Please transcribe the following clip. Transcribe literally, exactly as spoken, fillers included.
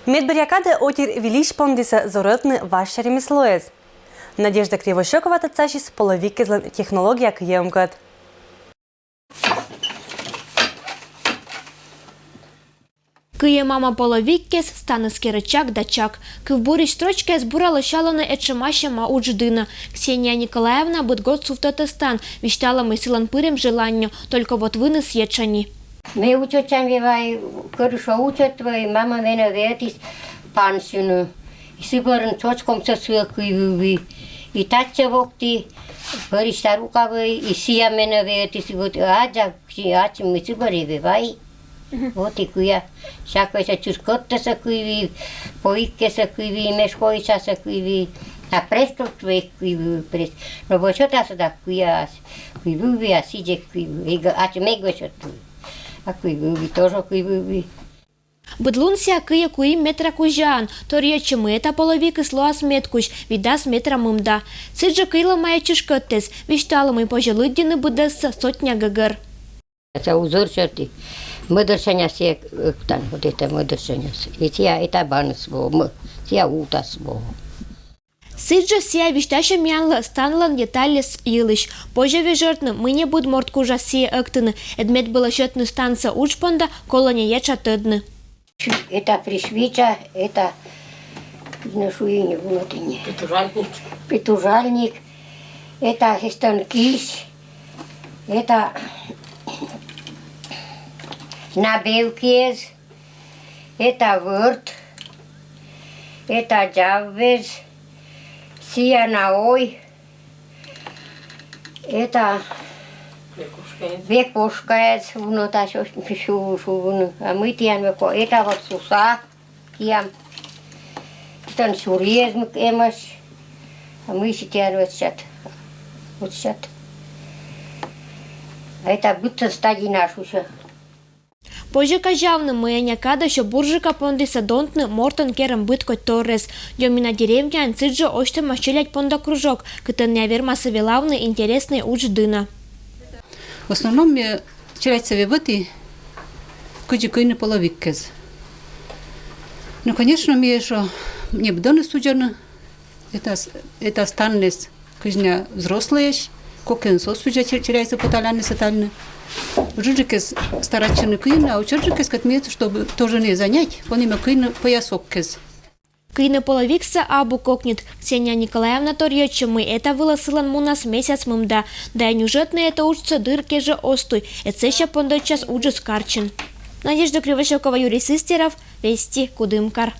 Медбӧръя кадӧ отир вильысь пондісӧ зорӧтны важся ремеслоэз. Надежда Кривощёкова татсасис половиккезлӧн технология кыйӧмкӧд. Кыйӧмама половиккез, станыс керӧ чак да чак. Кывбурысь строчкаэз бура лӧсялӧны этшӧма-сьӧма удж дінӧ. Ксения Николаевна быд год сувтӧдӧ стан, висьталӧ, мый сылӧн пырем желанньӧ, только вот выныс етшані. Ме учӧтчам вӧлі вай, кӧрышо учӧт вӧлі, мама менӧ ветліс пансьыны. И сы бӧрын чочкомсӧ сыӧ кыйвывйи. И татчӧ вокті, пӧрысь старука вӧлі, и сія менӧ ветліс, и вот аддза, ачым ми сы бӧрын вӧлі вай. Вот и кыя. Сякӧсӧ чышкӧттӧсӧ кыйвывйи, поиккесӧ кыйвывйи, мешкӧсасӧ кыйвывйи. А престол век кыйвывйи прес. Но вӧсьӧтасӧ да кыяс. Кыйвывйи, а сідз эг кыйвывйи. Эг, ачым эг вӧсьӧтвывйы. А кыйвывйи, тоже кыйвывйи. Быд лун сія кыйӧ куим метра кузяӧн. Торйӧдчӧ, мый эта половикыс лоас медкузь, видас метра мында. Сідзжӧ кыйлӧ майӧ чышкӧттэз. Висьталӧ, мый позьӧ лыддьыны быдӧссӧ сотня гӧгӧр. Сія узор сёрти. Мӧдарсяньыс сія ӧктан, вот эта мӧдарсяньыс. И сія эта баныс во, мӧ-, сія утас во. Сідзжӧ сія висьтасьӧ миянлы станлӧн детальяс йылысь. Позьӧ вежӧртны, мый нӧ быд морт кужас сійӧ ӧктыны, ӧд медбылӧ сетны станса удж понда, колӧ нӧ етша тӧдны. Эта пришвича, эта, ну, шуи, не вунӧдіни. Петужальник. Петужальник. Эта хестӧн кись. Эта набевкиэз. Эта вӧрт. Эта дзяввез. Сія на ой. Эта векошкаэз, вунӧдасьӧсь, шу-, шуны. А мый тіян веко-, эта вот суса тіян. Тан сюръяс мыйкӧ эмӧсь. А мый сія тіян вот сэтшӧм. Вот сэтшӧм. А эта быдтор стадина шусьӧ. Позьӧ казявны, мый Аня кадӧ сё бурджыка пондісӧ донтны мортӧн керӧм быд кодь торъяс. Дёмина деревняын сідзжӧ осьтӧмаӧсь челядь понда кружок, кытӧн найӧ вермасӧ велавны интереснӧй удж дінӧ. В основном ме челядьсӧ вӧті, кыдзи кыйны половиккез. Ну, конечно, ме ещё не быдӧныс судзӧны. Эта с-, эта станныс кыдз на взрослӧйӧсь, кокӧныс оз судзӧ чер-, челядьсӧ пӧталаныс, сетаныс. Ыджыдджыкӧс старайтчӧны кыйны, а ӧтчыдджыкӧс кӧть мед, чтобы тоже не занять, понима кыйны пӧяскӧд. Кыйны половиксӧ абу кокньыд. Ксения Николаевна торйӧдчӧ, мый эта вылӧ сылӧн мунас месяц мында. Да и нюжӧдны эта уджсӧ дыр кежӧ оз туй, ӧд сэсся пондӧдчас уджыс карчын. Надежда Кривощёкова, Юрий Сыстеров, Вести, Кудымкар.